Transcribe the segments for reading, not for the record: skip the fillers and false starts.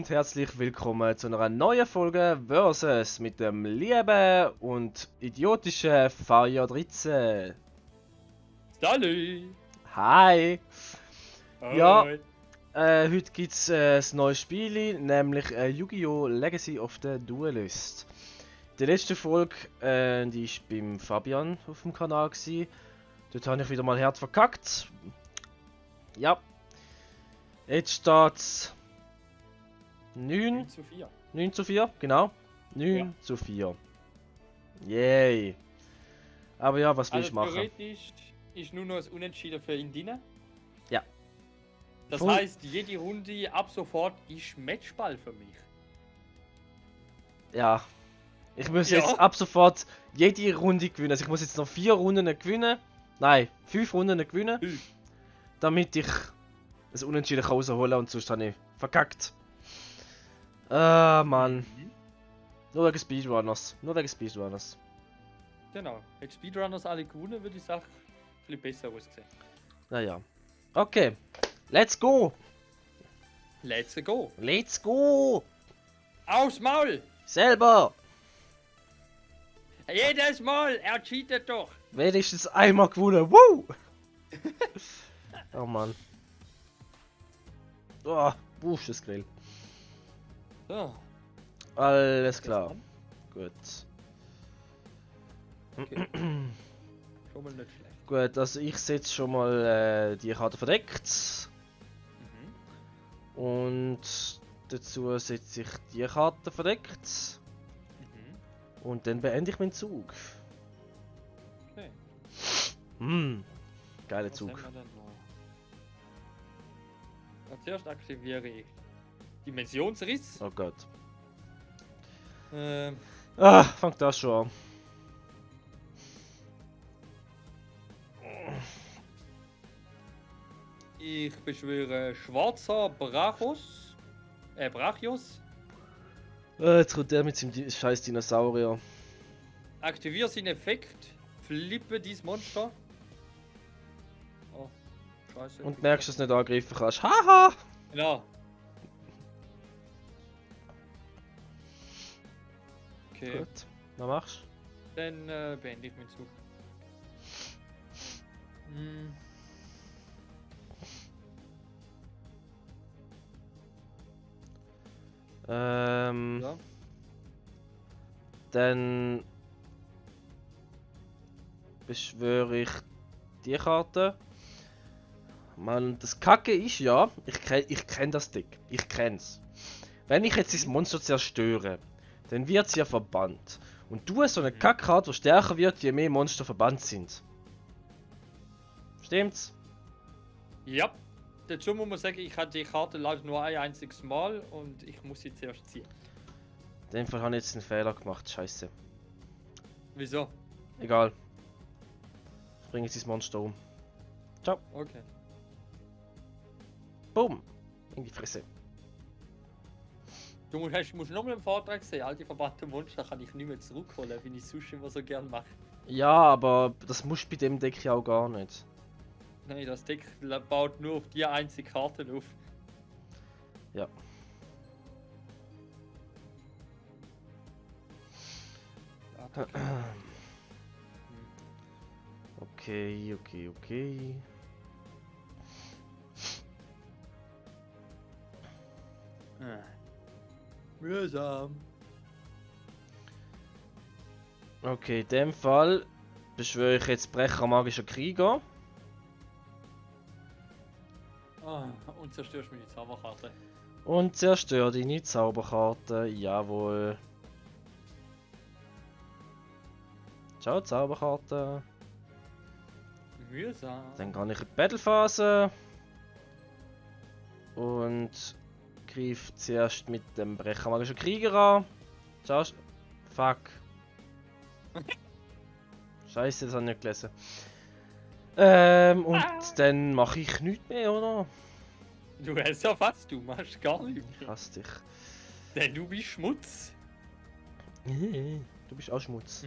und herzlich willkommen zu einer neuen Folge Versus mit dem lieben und idiotischen Fire 13. Salut! Hi! Ja, Hoi. heute gibt es ein neues Spiel, nämlich Yu-Gi-Oh! Legacy of the Duelist. Die letzte Folge die ist beim Fabian auf dem Kanal gewesen. Dort habe ich wieder mal hart verkackt. Ja. Jetzt steht 9 zu 4. 9 zu 4, genau. 9 Ja. zu 4. Yay. Aber ja, was will Also ich machen? theoretisch ist nur noch das Unentschieden für ihn drin. Ja. Das Voll. heißt, jede Runde ab sofort ist Matchball für mich. Ja. Ich muss Ja. jetzt ab sofort jede Runde gewinnen. Also ich muss jetzt noch 4 Runden gewinnen. Nein, 5 Runden gewinnen. 5. Damit ich das Unentschieden kann rausholen und sonst habe ich verkackt. Ah, Mann. Nur wegen Speedrunners. Nur wegen Speedrunners. Genau. Hätte Speedrunners alle gewonnen, würde die Sache ein bisschen besser aussehen. Naja. Okay. Let's go. Let's go! Let's go. Aufs Maul! Selber. Jedes Mal! Er cheatet doch! Wenigstens einmal gewonnen. Woo! Oh Mann. Oh, wusch das Grill. So. Alles klar. Gut. Okay. Schon mal nicht schlecht. Gut, also ich setze schon mal die Karte verdeckt. Mhm. Und dazu setze ich die Karte verdeckt. Mhm. Und dann beende ich meinen Zug. Okay. Geiler Was Zug. haben wir denn noch? Als erstes aktiviere ich Dimensionsriss. Oh Gott. Ähm, Ah, fängt das schon an. Ich beschwöre schwarzer Brachios. Jetzt kommt der mit seinem scheiß Dinosaurier. Aktiviere seinen Effekt. Flippe dieses Monster. Oh, scheiße. Und merkst, dass du nicht angreifen kannst. Haha! Genau. Okay, Gut, was machst du? dann beende ich meinen Zug. Hm. Ja. Dann beschwöre ich die Karte. Man, das Kacke ist ja, ich kenn das Deck. Ich kenn's. Wenn ich jetzt das Monster zerstöre, dann wird es ja verbannt. Und du hast so eine Kackkarte, die stärker wird, je mehr Monster verbannt sind. Stimmt's? Ja. Dazu muss man sagen, ich hatte die Karte leider nur ein einziges Mal und ich muss sie zuerst ziehen. In dem Fall habe ich jetzt einen Fehler gemacht, scheiße. Wieso? Egal. Ich bringe jetzt das Monster um. Okay. Boom! In die Fresse. Du musst nochmal im Vortrag sehen, all die verbannten Monster kann ich nicht mehr zurückholen, wie ich sonst immer so gern mache. Ja, aber das musst du bei dem Deck ja auch gar nicht. Nein, das Deck baut nur auf die einzige Karte auf. Ja. Okay, okay, okay. Mühsam. Okay, in dem Fall beschwöre ich jetzt Brecher magischer Krieger. Und zerstörst mir die Zauberkarte. Und zerstöre deine Zauberkarte. Jawohl. Ciao, Zauberkarte. Mühsam. Dann kann ich in die Battlephase. Und greife zuerst mit dem Brecher magischer Krieger an. Ciao. Fuck. Scheiße, das habe ich nicht gelesen. Und dann mache ich nichts mehr, oder? Du hast ja fast, du machst gar nichts Ich mehr. hasse dich. Denn du bist Schmutz. Du bist auch Schmutz.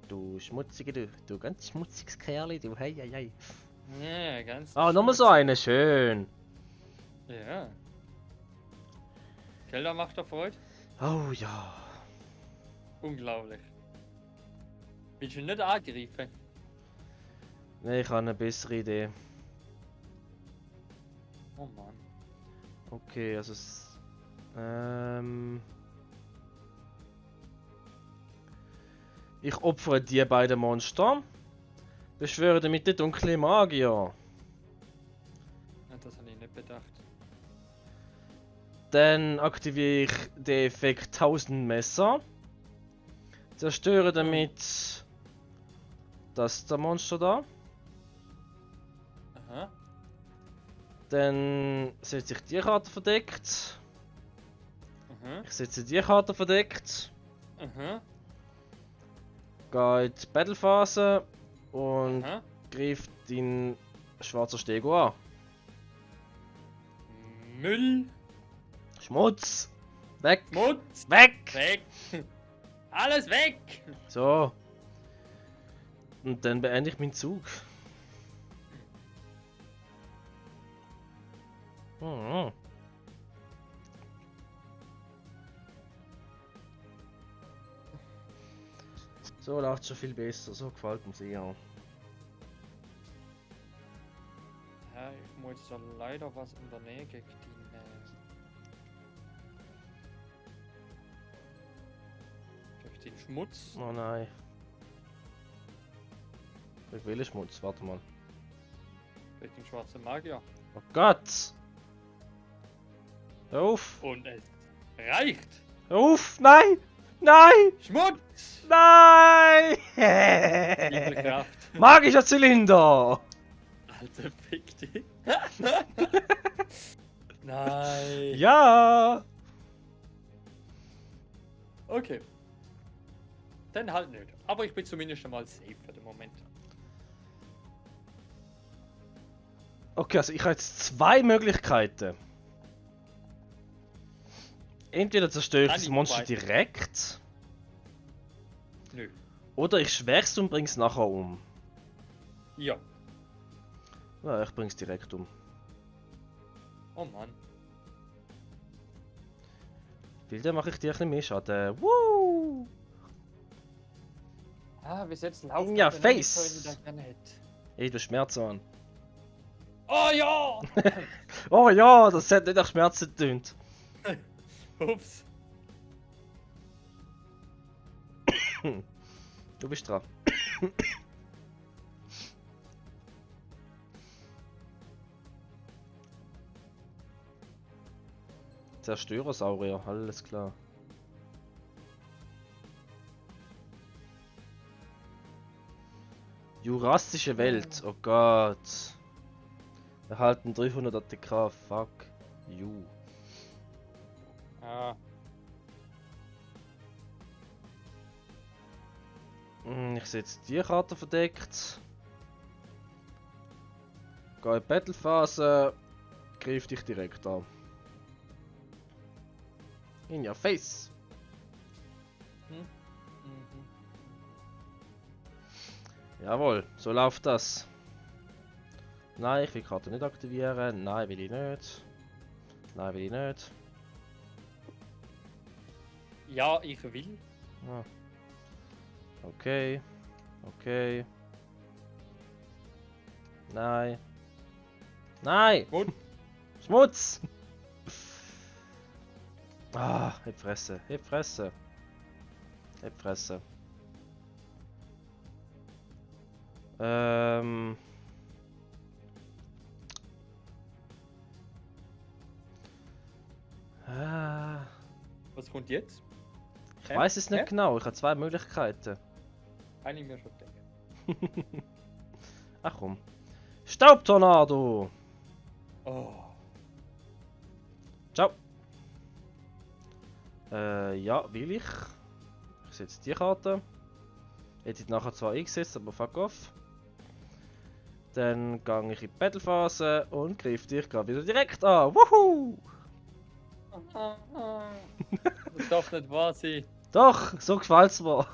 Du schmutziger, du ganz schmutziges Kerl, du hei hei hei. Ja, ganz. Ah, nochmal so schmutzig. eine, schön. Ja. Kelder macht er Freude? Oh ja. Unglaublich. Bist du nicht angegriffen? Ne, ich habe eine bessere Idee. Oh Mann. Okay, also ich opfere die beiden Monster. Beschwöre damit den dunklen Magier. Ja, das habe ich nicht bedacht. Dann aktiviere ich den Effekt 1000 Messer. Zerstöre damit das der Monster da. Aha. Dann setze ich die Karte verdeckt. Aha. Ich setze die Karte verdeckt. Aha. Gehe in die Battlephase und Aha. greift den schwarzen Stego an. Müll. Schmutz! Weg! Schmutz. Weg! Weg. Alles weg. So. Und dann beende ich meinen Zug. Mhm. So läuft schon viel besser, so gefällt mir sehr. Ja, ich muss ja leider was unternehmen gegen den Schmutz. Oh nein. Ich will Schmutz, warte mal. Gegen den schwarzen Magier. Oh Gott! Hör auf! Und es reicht. Hör auf! Nein! Nein! Schmutz. Nein! Liebe Kraft. Magischer Zylinder! Alter, fick dich. Nein. Ja! Okay. Dann halt nicht. Aber ich bin zumindest schon mal safe für den Moment. Okay, also ich habe jetzt zwei Möglichkeiten. Entweder zerstöre ich Kann das ich Monster vorbei. direkt, Nö. oder ich schwäch's und bring's nachher um. Ja. Ja, ich bring's direkt um. Oh Mann. Weil dann mache ich dir ein bisschen mehr Schaden. Woo! Ah, bis jetzt laufen Ja, wir noch nicht Face. so, wie ich das gerne hätte. Ey, du Schmerzen an. Oh ja! Oh ja, das hat nicht nach Schmerzen getönt. Ups. Du bist dran. Zerstörersaurier, alles klar. Jurassische Welt, oh Gott. Erhalten 300 ATK, fuck you. Ja. Ich setze die Karte verdeckt. Gehe in die Battlephase. Greif dich direkt an. In your face. Mhm. Jawohl, so läuft das. Nein, ich will die Karte nicht aktivieren. Nein, will ich nicht. Nein, will ich nicht. Ja, ich will. Ah. Okay. Okay. Nein. Nein! Gut. Schmutz! Ah, heb Fresse, heb Fresse. Heb Fresse. Ah, Was kommt jetzt? ich weiß es nicht Hä? genau, ich habe zwei Möglichkeiten. Kann ich mir schon denken. Ach komm. Staubtornado! Oh. Ciao! Ja, will ich. Ich setze die Karte. Hätte ich nachher zwar eingesetzt, aber fuck off. Dann gehe ich in die Battlephase und greife dich gerade wieder direkt an. Wuhu! Das darf nicht wahr sein. Doch, so gefällt's mir.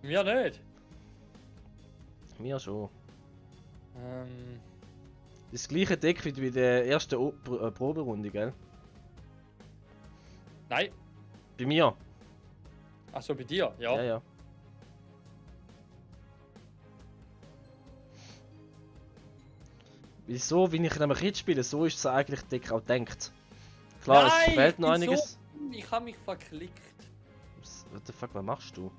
Mir nicht. Mir schon. Das gleiche Deck wie bei der ersten Proberunde, gell? Nein. Bei mir. Achso, bei dir, ja. Ja, ja. Wieso, wenn ich nämlich jetzt spiele, so ist es eigentlich Deck auch denkt. Klar, Nein, es fehlt noch ich bin einiges. So, ich habe mich verklickt. What the fuck, was machst du?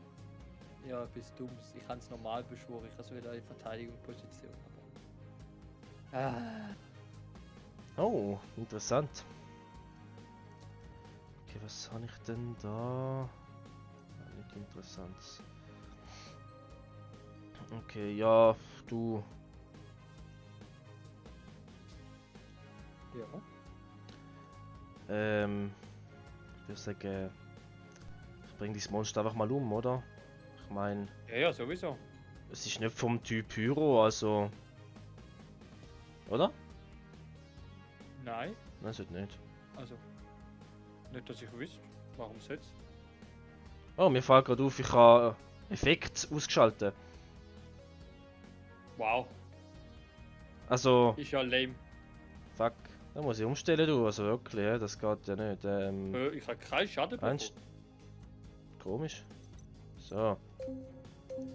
Ja, etwas Dummes. Ich habe es normal beschworen. Ich habe es wieder in Verteidigungsposition. Oh, interessant. Okay, was habe ich denn da? Nicht interessant. Okay, ja, du. Ja. Ich würde sagen, ich bringe dieses Monster einfach mal um, oder? Ich meine, Ja, sowieso. es ist nicht vom Typ Pyro, also. Oder? Nein. Nein, es wird nicht. Also. Nicht, dass ich wüsste. Warum soll's? Oh, mir fällt gerade auf, ich habe Effekt ausgeschaltet. Wow. Also, Ist ja lame. fuck. Da muss ich umstellen, du. Also wirklich, ja, das geht ja nicht. Ich habe keinen Schaden bekommen. Meinst Komisch. So.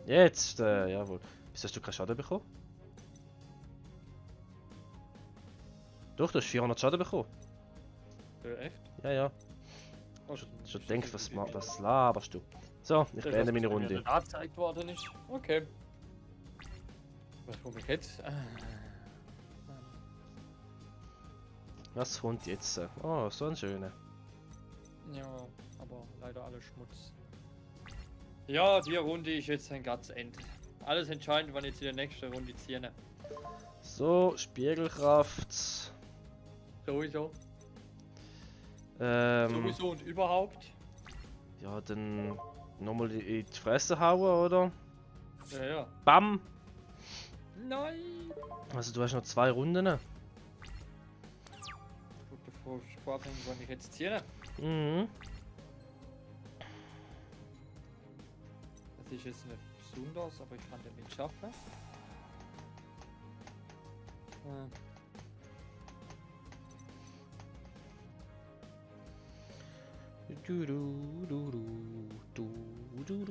Jetzt, jawohl. Wieso hast du keinen Schaden bekommen? Doch, du hast 400 Schaden bekommen. Echt? Ja, ja. Oh, Schon denkst, was laberst du? So, ich beende meine Runde. Mir angezeigt worden ist. Okay. Was komme ich jetzt? Was kommt jetzt? Oh, so ein schöner. Ja, aber leider alles Schmutz. Ja, die Runde ist jetzt ein ganz End. Alles entscheidend, wann jetzt in der nächsten Runde ziehen. So, Spiegelkraft. Sowieso. Ähm, Sowieso und überhaupt. Ja, dann nochmal in die Fresse hauen, oder? Ja, ja. Bam! Nein! Also du hast noch 2 Runden. Gut, bevor ich vorabhängen, wann ich jetzt ziehe. Mhm. Das ist jetzt nicht besonders, aber ich kann damit schaffen. Du, du, du, du, du, du,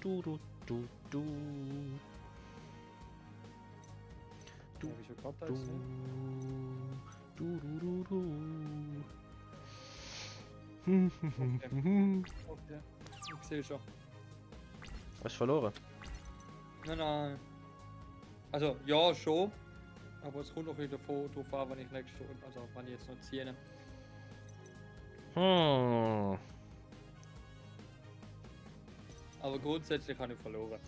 du, du, du, du. Ja, wieso kommt das Du, jetzt nicht? du, du, du, du. Okay, ich sehe schon. Hast du verloren? Nein, nein. Also, ja, schon. Aber es kommt auch wieder drauf an, wenn ich nächste, also wenn ich jetzt noch ziehe. Aber grundsätzlich habe ich verloren.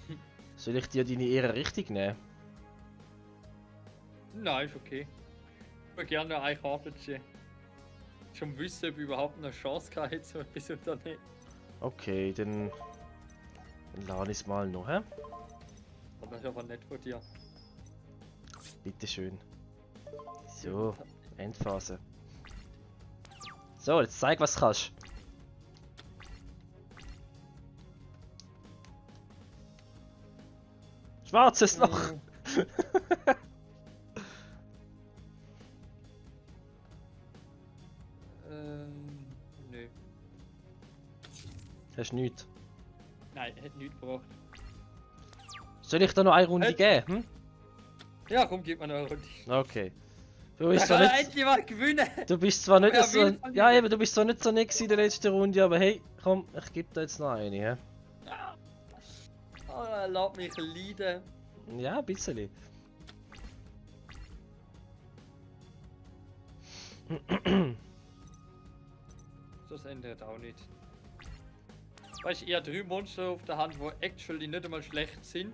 Soll ich dir deine Ehre richtig nehmen? Nein, ist okay. Ich würde gerne eine Karte ziehen. Schon wissen, ob ich überhaupt eine Chance hatte, so etwas unternehmen. Okay, dann lade ich es mal noch, hä? Aber das ist aber nett von dir. Bitteschön. So, Endphase. So, jetzt zeig, was du kannst. Schwarzes Loch! Nö. Hast du nichts? Nein, hätte nichts gebraucht. Soll ich da noch eine Runde geben? Hm? Ja, komm, gib mir noch eine Runde. Okay. Du bist Ich zwar kann nicht, endlich mal gewinnen! du bist zwar nicht Ja, so, will von ja mir. eben, du bist zwar nicht so nett gewesen in der letzten Runde, aber hey, komm, ich gebe da jetzt noch eine, hä? Oh, erlaubt mich leiden. Ja, ein bisschen. Das ändert auch nicht. Weißt du, ich habe 3 Monster auf der Hand, die actually nicht einmal schlecht sind.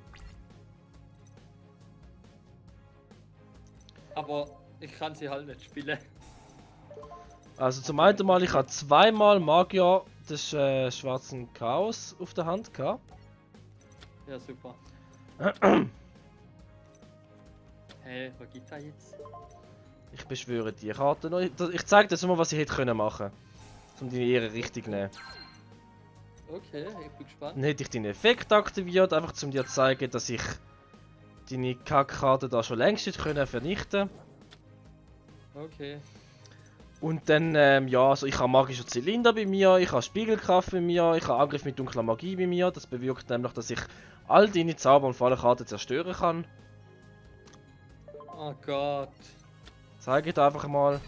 Aber ich kann sie halt nicht spielen. Also zum einen Mal, ich habe zweimal Magier des schwarzen Chaos auf der Hand gehabt. Ja, super. Hey, was gibt da jetzt? Ich beschwöre die Karte noch. Ich zeige dir mal, was ich hätte können machen, um deine Ehre richtig zu nehmen. Okay, ich bin gespannt. Dann hätte ich deinen Effekt aktiviert, einfach um dir zu zeigen, dass ich deine Kackkarte da schon längst hätte können vernichten. Okay. Und dann, ja, also ich habe magische Zylinder bei mir, ich habe Spiegelkraft bei mir, ich habe Angriff mit dunkler Magie bei mir. Das bewirkt nämlich, dass ich all deine Zauber und Fallenkarten zerstören kann. Oh Gott. Zeige ich dir einfach mal.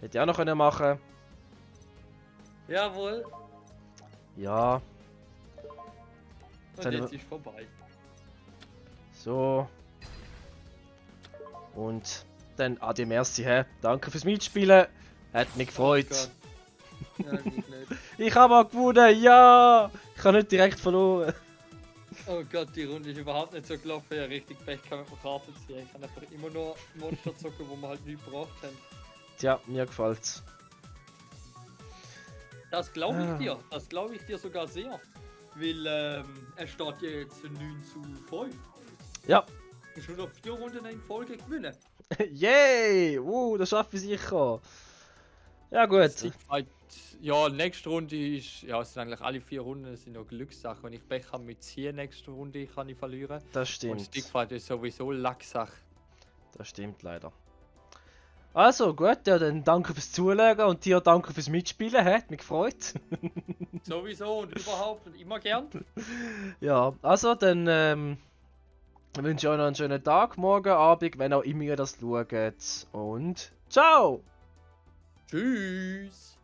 Hätte ich auch noch können machen. Jawohl. Ja, Und Seine- jetzt ist vorbei. so. Und dann Adi merci, hä? Danke fürs Mitspielen. Hat mich gefreut. Oh Gott. Ja, mich nicht. Ich habe mal gewonnen, ja! Ich habe nicht direkt verloren. Oh Gott, die Runde ist überhaupt nicht so gelaufen. Ja, richtig Pech kann mit der Karte ziehen. Ich kann einfach immer nur Monster zocken, wo wir halt nichts gebraucht haben. Tja, mir gefällt's. Das glaube ich Ah. dir. Das glaube ich dir sogar sehr. Weil er steht ja jetzt 9:5. Ja. Du hast schon noch 4 Runden in Folge gewinnen. Yay! Das schaffe ich sicher. Ja gut. Siegfight. Ja, nächste Runde ist. Ja, es sind eigentlich alle 4 Runden, es sind noch Glückssachen. Wenn ich Pech habe mit Ziehen nächste Runde, kann ich verlieren. Das Und stimmt. Stickfight ist sowieso Lacksache. Das stimmt leider. Also gut, ja dann danke fürs Zuschauen und dir danke fürs Mitspielen, hat mich gefreut. Sowieso und überhaupt und immer gern. Ja, also dann wünsche ich euch noch einen schönen Tag, morgen, Abend, wenn auch immer ihr das schaut. Und ciao! Tschüss.